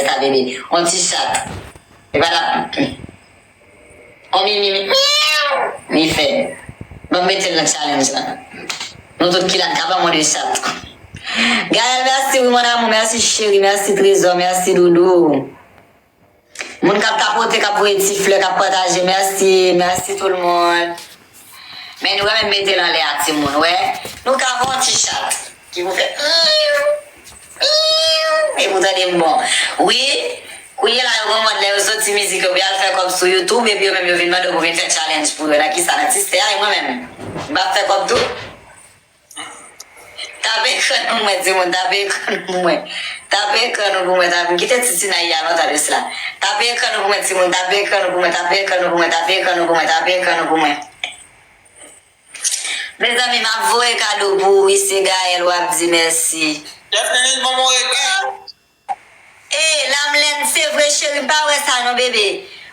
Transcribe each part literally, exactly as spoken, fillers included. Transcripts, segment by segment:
sa, bebe. On ti chat. E pa la. On mi, mi, mi. Miaw. Li fè. Ban m mete l nan challenge la. Nou tout ki la n ka ban m on de chat. Gaël, mèsi, wi, mon amour. Mèsi, cheri. Mèsi, trezò. Mèsi, doudou. Moun k ap tapote, k ap voye ti flè, k ap pataje, mèsi, mèsi tout moun. Men nou wè, menm mete l anlè a, timoun, wè. Nou ka fè yon ti chat ki pou fè miw, miw, e pou tande m bon. Wi, kounye la, yo gen mòd lè yo soti mizik yo, pou y al fè kòb sou YouTube, epi yo menm yo vin mande w pou vin fè challenge pou yo. Nan kisa? Nan ti stè a, e mwen menm, m p ap fè kòb tou? Tape ekran nou pou mwen, timoun, tape ekran nou pou mwen. Tape ekran nou pou mwen, tape, m kite ti tinay a lontan de sila. Tape ekran nou pou mwen, timoun, tape ekran nou pou mwen, tape ekran nou pou mwen, tape ekran nou pou mwen, tape ekran nou pou mwen. Mezanmi, m ap voye kado pou ou, wi, se Gaël w ap di mèsi. Jasmine, ban m yon reken. Ey, Lamlèn, se vre, cheri, m pa wè sa non, bebe.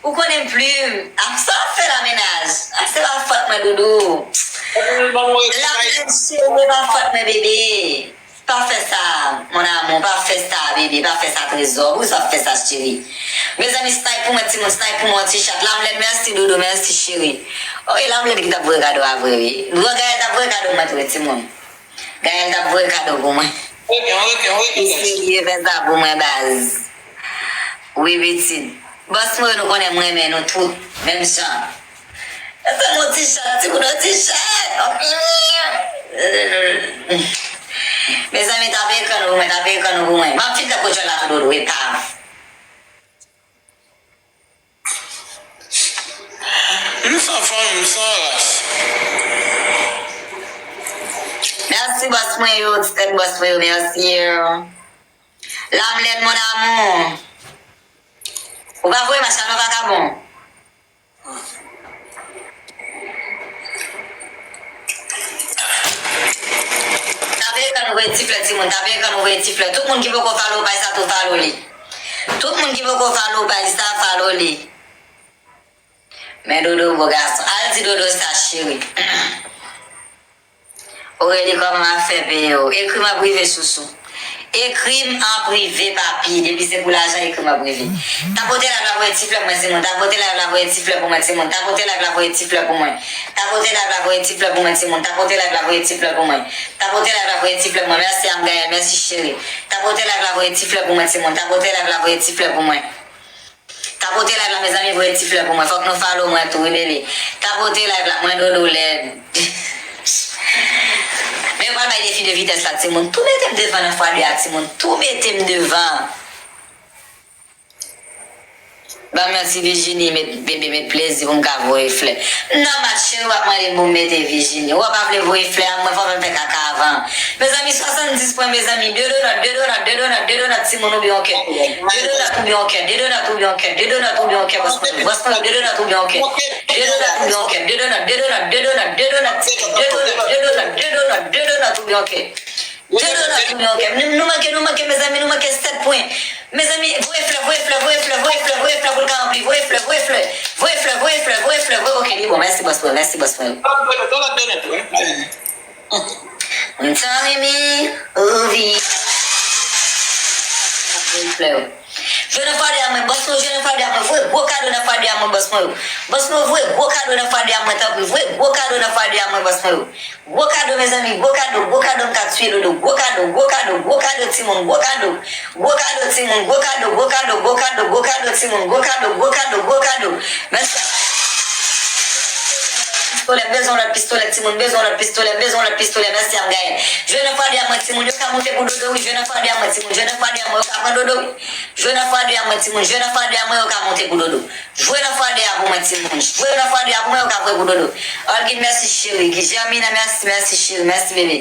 Ou konnen m plim. Ap sa w ap fè la, mennaj? A, se pa fòt mwen, doudou. Lamlèn, cheri, e pa fòt mwen, bebe. Pa fè sa, mon amour, pa fè sa, bebe, pa fè sa, trezò. Poukisa w ap fè sa, cheri? Mezanmi, snipe pou mwen, timoun, snipe pou mwen, yon ti chat. Lamlèn, mèsi, doudou, mèsi, cheri. O, e Lamlèn ki t ap voye kado a vre, wi. Bon, Gaël t ap voye kado mwen tou, wi, timoun. Gaël t ap voye kado pou mwen. Li serye, fè sa pou mwen, baz. Wi, pitit. Bòs mwen yo, nou konnen m renmen nou tout menm jan. Fè m yon ti chat, timoun, yon ti chat. Mezanmi, tape ekran nou pou mwen, tape ekran nou pou mwen. M ap fin tankou djòl la tou, doudou, epav. M san fanmi, m san ras. Mèsi, bòs mwen yo, ti tèt bòs mwen yo, mèsi yo. Lamlèn, mon amour. Ou pa voye match la non, vakabon. Tape ekran nou voye ti flè, timoun. Tape ekran nou voye ti flè. Tout moun ki poko follow paj sa tou follow li. Tout moun ki poko follow paj sa follow li. Men Dodo bo gason. Al di Dodo sa, cheri. Aurélie, kòman m ap fè peye w? Ekri m an prive, chouchou. Ekri m an prive, papi. Depi se pou lajan, ekri m an prive. Tapote live la, voye ti flè pou mwen, timoun. Tapote live la, voye ti flè pou mwen, timoun. Tapote live la, voye ti flè pou mwen. Tapote live la, voye ti flè pou mwen, timoun. Tapote live la, voye ti flè pou mwen. Tapote live la, voye ti flè pou mwen. Mèsi, Amgaël. Mèsi, cheri. Tapote live la, voye ti flè pou mwen, timoun. Tapote live la, voye ti flè pou mwen. Tapote live la, mezanmi, voye ti flè pou mwen. Fòk nou follow mwen tou, wi, bebe. Tapote live la, mwen dodo lèd. Men yo pral bay defi de vitès la, timoun. Tou mete m devan nan fwa de a, timoun. Tou mete m devan. Ban m yon ti Virginie, met, bebe, met plezi pou m ka voye flè. Nan match, cheri, w ap mande m pou m mete Virginie. Ou pa vle voye flè a, mwen fò m fè kaka avan. Mezanmi, swasanndis pwen, mezanmi. De donat, de donat, de donat, de donat, timoun, oubyen yon kè. De donat oubyen yon kè, de donat oubyen yon kè, de donat oubyen yon kè, bòs mwen yo, bòs mwen yo, de donat oubyen yon kè. De donat oubyen yon kè, de donat, de donat, de donat, de donat, timoun, de donat, de donat, de donat, de donat oubyen yon kè. De donat oubyen yon kè. Nou, nou manke, nou manke, mezanmi, nou manke sèt pwen. Mezanmi, voye flè, voye flè, voye flè, voye flè, voye flè pou l ka ranpli. Voye flè, voye flè. Voye flè, voye flè, voye flè, voye, ok, li bon. Mèsi, bòs mwen, mèsi, bòs mwen. Donat, donat, donat, wi. M tan renmen ou vini. Jwe nan fwa de a mwen, bòs mwen, jwe nan fwa de a mwen, voye gwo kado nan fwa de a mwen, bòs mwen yo. Bòs mwen yo, voye gwo kado nan fwa de a mwen, tanpri, voye gwo kado nan fwa de a mwen, bòs mwen yo. Gwo kado, mezanmi, gwo kado, gwo kado, m ka tiye dodo, gwo kado, gwo kado, gwo kado, timoun, gwo kado. Gwo kado, timoun, gwo kado, gwo kado, gwo kado, gwo kado, timoun, gwo kado, gwo kado, gwo kado. Mèsi. Pistolè, m bezwen lòt pistolè, timoun, m bezwen lòt pistolè, m bezwen lòt pistolè, mèsi, Amgaël. Jwe nan fwa de a mwen, timoun, yo ka monte pou dodo, wi, jwe nan fwa de a mwen, timoun, jwe nan fwa de a mwen, yo ka pran dodo, wi. Jwe nan fwa de a mwen, timoun, jwe nan fwa de a mwen, yo ka monte pou dodo. Jwe nan fwa de a pou mwen, timoun. Jwe nan fwa de a pou mwen, yo ka voye pou dodo. Olguine, mèsi, cheri. Guy Germina, mèsi, mèsi, cheri. Mèsi, bebe.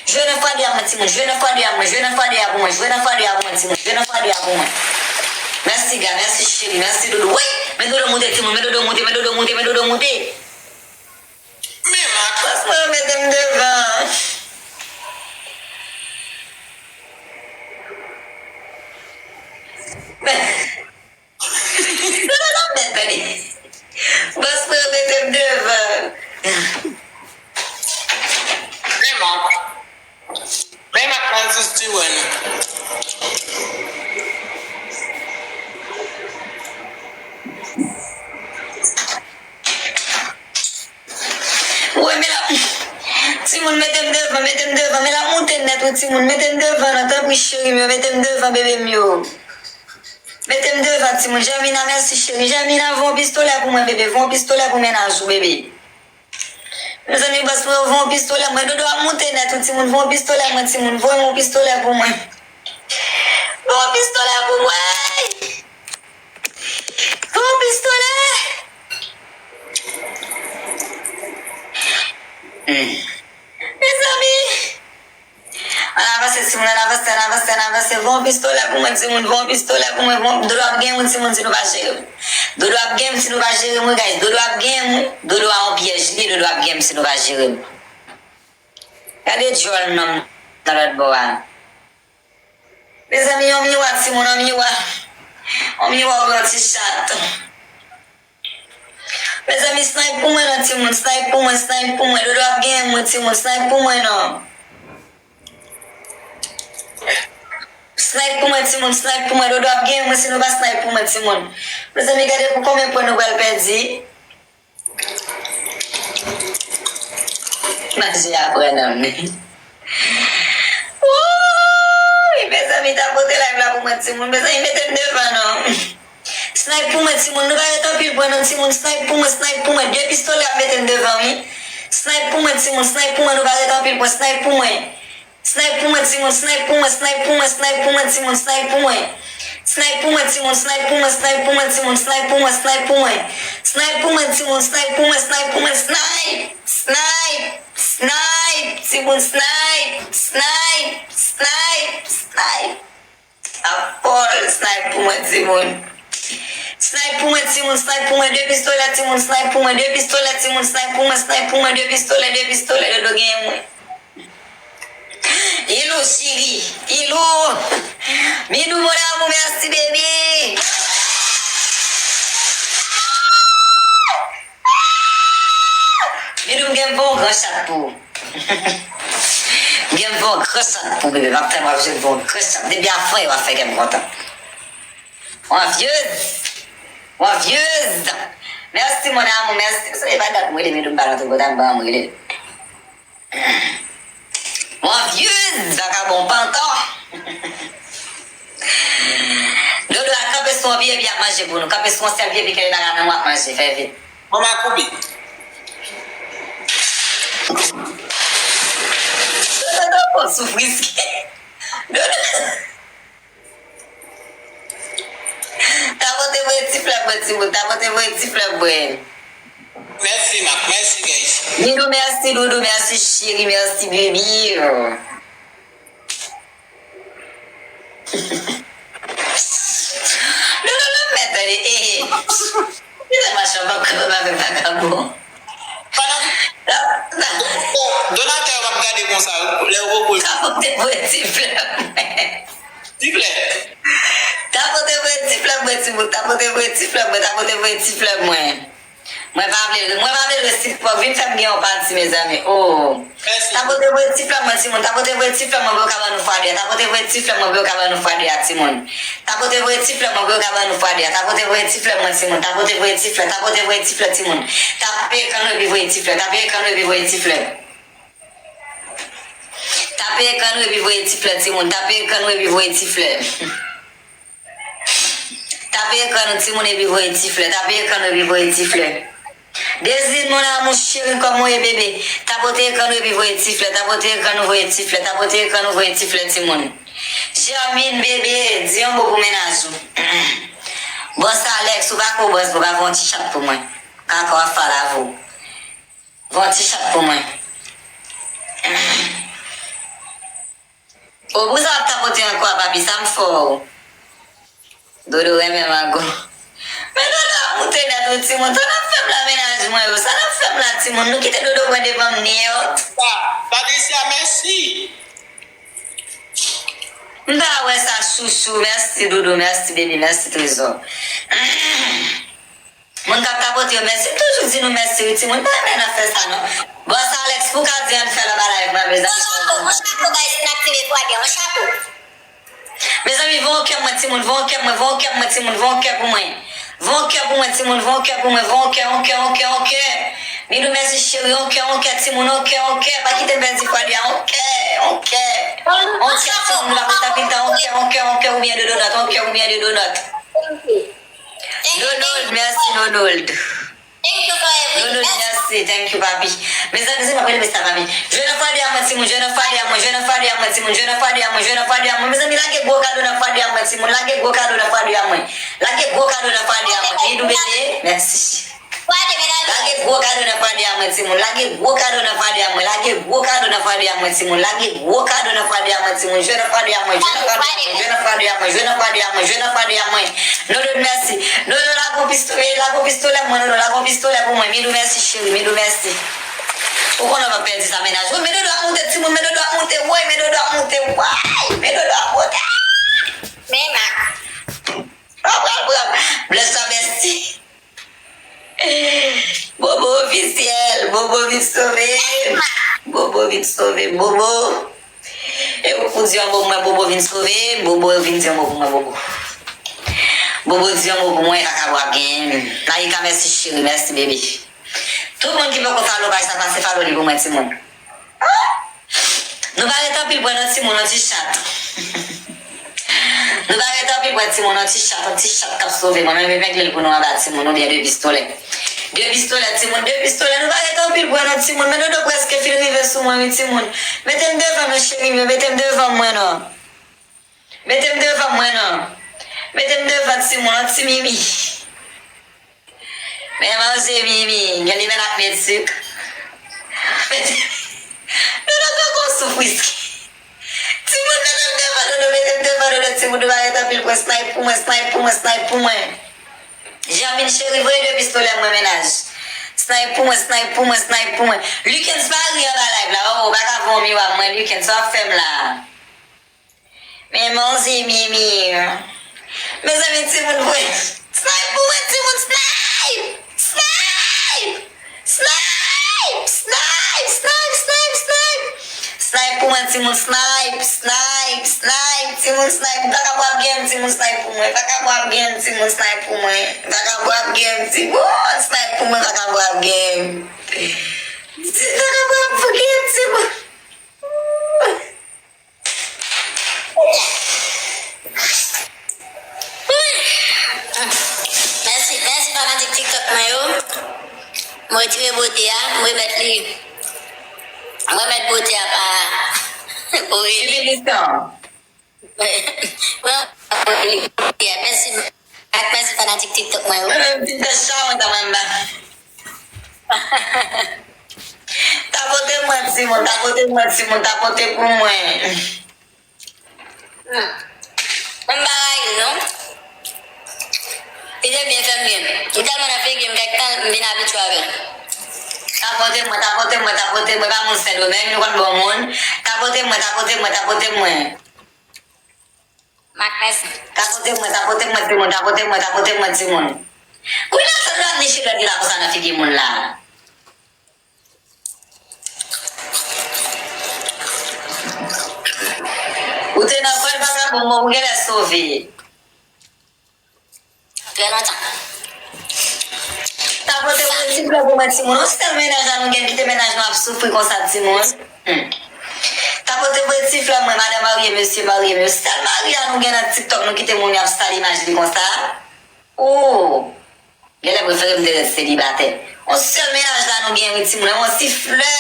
Jwe nan fwa de a mwen, timoun. Jwe nan fwa de a mwen. Jwe nan fwa de a pou mwen. Jwe nan fwa de a pou mwen, timoun. Jwe nan fwa de a pou mwen. Mèsi, ga. Mèsi, cheri. Mèsi, doudou. Wi! Men dodo moute, timoun. Men dodo moute, men dodo moute, men dodo moute. Men, Max. Bòs mwen yo mete m devan. Bòs mwen yo mete m devan. Men Mak. Men Mak nan zis di wè nou. timoun, mete m devan non, tanpri cheri m yo, mete m devan bebe m yo. Mete m devan timoun. Jamina, mèsi cheri. Jamina, voye yon pistolè pou mwen, bebe. Voye yon pistolè pou mennaj ou, bebe. Mezanmi, bòs mwen, voye yon pistolè mwen. Dodo ap moute nèt, wi, timoun. Voye yon pistolè mwen, timoun. Voye yon pistolè pou mwen. Voye yon pistolè pou mwen. Voye yon pistolè. Hmm. Mezanmi. Ann avanse, timoun, ann avanse, ann avanse, ann avanse. Voye yon pistolè pou mwen, timoun, voye yon pistolè pou mwen. Voye yon... Dodo ap gen mwen, timoun, si nou pa jere m. Dodo ap gen mwen, si nou pa jere mwen, guys. Dodo ap gen mwen. Dodo a yon pyèj li, Dodo ap gen mwen, si nou pa jere m. Gade djòl nonm nan lòt bò a. Mezanmi, yon miwa, timoun, yon miwa. Yon miwa oubyen yon ti chat. Mezanmi, snipe pou mwen non, timoun, snipe pou mwen, snipe pou mwen. Dodo ap genyen mwen, timoun, snipe pou mwen non. Snipe pou mwen, timoun, snipe pou mwen. Dodo ap genyen mwen si nou pa snipe pou mwen, timoun. Mezanmi, gade pou konbyen pwen nou pral pèdi. Manje a pran nan men. Wouy, mezanmi, tapote live la pou mwen, timoun. Mezanmi, mete m devan non. Snipe pou mwen, timoun. Nou pa ret anpil pwen non, timoun. Snipe pou mwen, snipe pou mwen. De pistolè ap mete m devan, wi. Snipe pou mwen, timoun. Snipe pou mwen. Nou pa ret anpil pwen. Snipe pou mwen. Snipe pou mwen, timoun, snipe pou mwen, snipe pou mwen, snipe pou mwen, timoun, snipe pou mwen. Snipe pou mwen, timoun, snipe pou mwen, snipe pou mwen, timoun, snipe pou mwen, snipe pou mwen. Snipe pou mwen, timoun, snipe pou mwen, snipe pou mwen, snipe, snipe, snipe, timoun, snipe, snipe, snipe, snipe. Apòl, snipe pou mwen, timoun. Snipe pou mwen, timoun, snipe pou mwen, de pistolè, timoun, snipe pou mwen, de pistolè, timoun, snipe pou mwen, snipe pou mwen, de pistolè, de pistolè, Dodo genyen mwen. Ilou, cheri. Ilou. Bidou, mon amour, merci, baby. Bidou, m gen bon gran chat pou ou. M gen bon gran chat pou ou, bebe. M ap fè m ap jwe bon gran chat. Depi a fè, w ap fè kè m kontan. Wan vyez. Wan vyez. Merci, mon amour, merci. Se pa dat m rele, Bidou, m pa nan tout kote, m pa m rele. Mwen vyez, vakabon pantan. Dodo a kanpe sou yon pye, epi ap manje pou nou. Kanpe sou yon sèl pye, epi kenbe bagay nan men w ap manje. Fè vit. Manman koubi. Dodo, Dodo, bon, soufriske. Dodo. Tapote voye ti flè mwen, timoun. Tapote voye ti flè mwen. Mèsi, Mak. Mèsi, guys. Doudou, mèsi, Doudou, mèsi, cheri, mèsi, baby. Doudou, lòt mèt, tande, eh. Ki sa machan pa konnen avèk vakabon? Pandan donatè yo p ap gade konsa, lè yo poko. Tapote voye ti flè mwen. Ti flè. Tapote voye ti flè mwen, timoun. Tapote voye ti flè mwen. Tapote voye ti flè mwen. Mwen pa vle, mwen pa vle resit pòv. Vin fè m gen yon pati, mezanmi. Oh. Mèsi. Tapote voye ti flè mwen, timoun. Tapote voye ti flè mwen pou yo ka ban nou fwa de a. Tapote voye ti flè mwen pou yo ka ban nou fwa de a, timoun. Tapote voye ti flè mwen pou yo ka ban nou fwa de a. Tapote voye ti flè mwen, timoun. Tapote voye ti flè. Tapote voye ti flè, timoun. Tape ekran nou epi voye ti flè. Tape ekran nou epi voye ti flè. Tape ekran nou epi voye ti flè, timoun. Tape ekran nou epi voye ti flè. Tape ekran nou, timoun, epi voye ti flè. Tape ekran nou epi voye ti flè. Désir, mon amour chéri, kòman w ye, bebe? Tapote ekran nou epi voye ti flè. Tapote ekran nou, voye ti flè. Tapote ekran nou, voye ti flè, timoun. Germine, bebe, di yon mo pou mennaj ou. Bòs Alex, ou pa ko bòs, ou pa voye yon ti chat pou mwen. Kaka w ap fè la, vo. Voye yon ti chat pou mwen. O, pou sa w ap tapote ankò a, papi, sa m fè w? Dodo renmen mango. Men Dodo ap moute nèt, wi, timoun. Sa n ap fè m la, mennaj mwen yo? Sa n ap fè m la, timoun? Nou kite Dodo pran devan m nèt. Pa, Patricia, mèsi. M ta wè sa, chouchou. Mèsi, Dodo. Mèsi, baby. Mèsi, trezò. Moun k ap tapote yo, mèsi. M toujou di nou mèsi, wi, timoun. M pa renmen nan fè sa, non. Bòs Alex, pou w ka di ann fè lòt bagay, mezanmi. Yon chapo, yon chapo, guys, n aktive fwa de, yon chapo. Mezanmi, voye yon kè mwen, timoun, voye yon kè mwen, voye yon kè mwen, timoun, voye yon kè pou mwen. Voye yon kè pou mwen, timoun, voye yon kè pou mwen, voye yon kè, yon kè, yon kè, yon kè. Midou, mèsi cheri, on kè, on kè, timoun, on kè, on kè, pa kite m pèdi fwa de a, on kè, on kè, on kè, timoun, nou pa pran anpil tan, on kè, on kè, on kè, oubyen de donòt, on kè, oubyen de donòt. Nonold, mèsi, Nonold. Nonold, mèsi, thank you, papi. Mezanmi, se pa rele sa, papi. Jwe nan fwa de a mwen, timoun, jwe nan fwa de a mwen, jwe nan fwa de a mwen, timoun, jwe nan fwa de a mwen, jwe nan fwa de a mwen. Mezanmi, lage gwo kado nan fwa de a mwen, timoun, lage gwo kado nan fwa de a mwen. Lage gwo kado nan fwa de a mwen. Midou bebe, mèsi. Lage gwo kado nan fwa de a mwen, timoun. Lage gwo kado nan fwa de a mwen. Lage gwo kado nan fwa de a mwen, timoun. Lage gwo kado nan fwa de a mwen, timoun. Jwe nan fwa de a mwen. Jwe nan fwa de a mwen. Jwe nan fwa de a mwen. Jwe nan fwa de a mwen. Jwe nan fwa de a mwen. Nonold, mèsi. Nonold, lage yon pistolè. Lage yon pistolè pou mwen, Nonold. Lage yon pistolè pou mwen. Midou, mèsi, cheri. Midou, mèsi. Ou konnen w ap pèdi sa, mennaj. Wi, men dodo ap monte, timoun. Men dodo ap monte. Woy, men dodo ap monte. Woy, men dodo ap monte. Men Mak. Pran, pran, pran. Bless sa, mèsi. Bobo ofisyèl, Bobo vin sove. Bobo vin sove, Bobo. E ou pou di yon mo pou mwen, Bobo vin sove, Bobo vin di yon mo pou mwen, Bobo. Bobo di yon mo pou mwen, kaka w ap genyen. Naïka, mèsi cheri, mèsi bebe. Tout moun ki poko follow paj sa, pase follow li pou mwen, timoun. Nou pa ret anpil pran nan timoun, yon ti chat. Nou pa ret anpil pran timoun, yon ti chat, yon ti chat k ap sove. Mwen menm epengle l pou nou anba timoun, oubyen de pistolè. De pistolè, timoun, de pistolè, nou pa ret anpil pran nan timoun. Men dodo prèske fin rive sou mwen, wi, timoun. Mete m devan, men cheri m yo, mete m devan mwen, non. Mete m devan mwen, non. Mete m devan timoun, yon ti mimi. Men manje mimi, gen li menm ak met sik. Dodo poko sou wiski. Timoun, mete m devan Dodo, mete m devan Dodo, timoun, nou pa ret anpil pran snipe pou mwen, snipe pou mwen, snipe pou mwen. Janmine cheri, voye de pistolè mwen, mennaj. Snipe pou mwen, snipe pou mwen, snipe pou mwen. Likens pa ri anba live la, oh, ou pa ka voye yon miwa mwen, Likens, sa w ap fè m la. Men manzè mimi. Mezanmi, timoun voye. Snipe pou mwen, timoun, snipe! Snipe! Snipe! Snipe! Snipe! Snipe pou mwen, timoun, snipe! Snipe! Snipe! Timoun, snipe! Vakabon ap gen m, timoun, snipe pou mwen! Vakabon ap gen m, timoun, snipe pou mwen! Vakabon ap gen m, timoun, snipe pou mwen! Vakabon ap gen m! Vakabon ap gen m, timoun! Mèsi, mèsi fanatik TikTok mwen yo. Mwen retire bote a, mwen remèt li. Mwen remèt bote a pa pou Willy. Mèsi. Ak mèsi fanatik TikTok mwen yo. Mwen menm ti tèt sa mwen ta mwen ba. Tapote mwen, timoun, tapote mwen, timoun, tapote pou mwen. Hmm. Mwen m pa rayi l non. Li te byen fè m byen. Li tèlman nan figi m, kèk tan m vin abitye avè l. Tapote mwen, tapote mwen, tapote mwen, pa moun Sendomeng, nou konn bon moun. Tapote mwen, tapote mwen, tapote mwen. Mak, mèsi. Tapote mwen, tapote mwen, timoun, tapote mwen, tapote mwen, timoun. Kounye a, sa nou ap niche lòt vila konsa nan figi moun la. Ou te nan kòl vakabon, bon, ou genlè sove. Trè lontan. Tapote voye ti flè pou mwen, timoun. On sèl mennaj la nou gen, kite mennaj nou ap soufri konsa, timoun. Hmm. Tapote voye ti flè mwen, madan marye, mesye marye, men sèl mari a nou gen nan TikTok, nou kite moun yo ap sal imaj li konsa. Oh! Genlè prefere m te ret selibatè. On sèl mennaj la nou gen, wi, timoun. On ti flè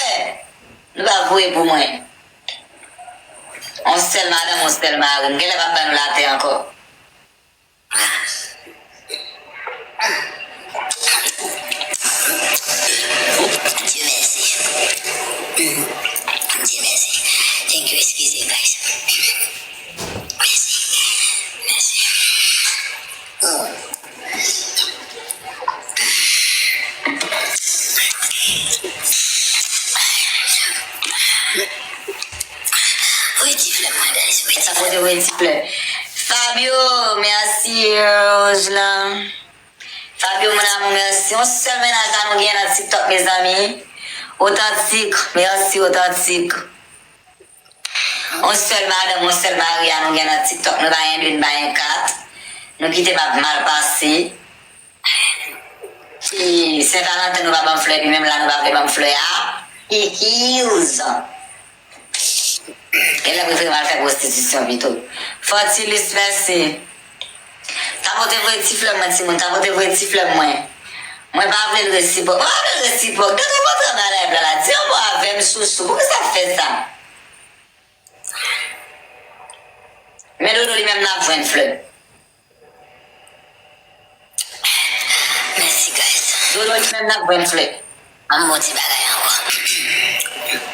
nou pa voye pou mwen. On sèl madanm, on sèl mari. M genlè p ap ban nou latè ankò. Dieu merci. Dieu merci. Thank you, excusez, guys. Mèsi. Mèsi. Oh. Voye ti flè mwen, guys. Voye ti flè. Fabio, mèsi, Roselan. Fabio, mon amour, mèsi. On sèl mennaj la nou gen nan TikTok, mezanmi. Otantik, mèsi, otantik. On sèl madanm, on sèl mari a nou gen nan TikTok. Nou pa gen de, nou pa gen kat. Nou kite m ap mal pase. Ti Sen Valanten nou pa ban m flè, epi menm la nou pa vle ban m flè a. Hihiz. Genlè prefere m al fè pwostitisyon pito. Fortilis, mèsi. Tapote voye ti flè mwen, timoun. Tapote voye ti flè mwen. Mwen pa vle l resipwòk. Mwen pa vle l resipwòk. Gade mwen travay la, la. Di yon mo avè m, chouchou. Poukisa w fè sa? Men Dodo li menm n ap jwenn flè. Mèsi, guys. Dodo li menm n ap jwenn flè. An bon ti bagay ankò.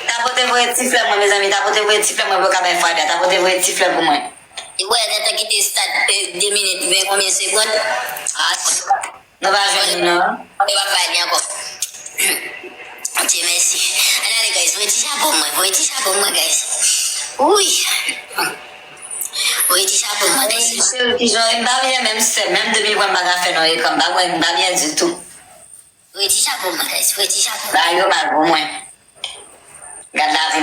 Tapote voye ti flè mwen, mezanmi. Tapote voye ti flè mwen pou yo ka bay Fabia. Tapote voye ti flè pou mwen. Li wè gentan kite stad, eh, de minit, ven konbyen segonn? Ah, nou pa jwenn li, non. Li pa bay li ankò. Dye mèsi. Ann ale, guys. Voye ti chapo mwen. Voye ti chapo mwen, guys. Wi. Voye ti chapo mwen, guys. Cheri, kijan, m pa byen menm, sè. Menm de mil pwen m pa ka fè non ekran. M pa byen, m pa byen ditou. Voye ti chapo mwen, guys. Voye ti chapo. Bagay yo mal pou mwen. Gad lavi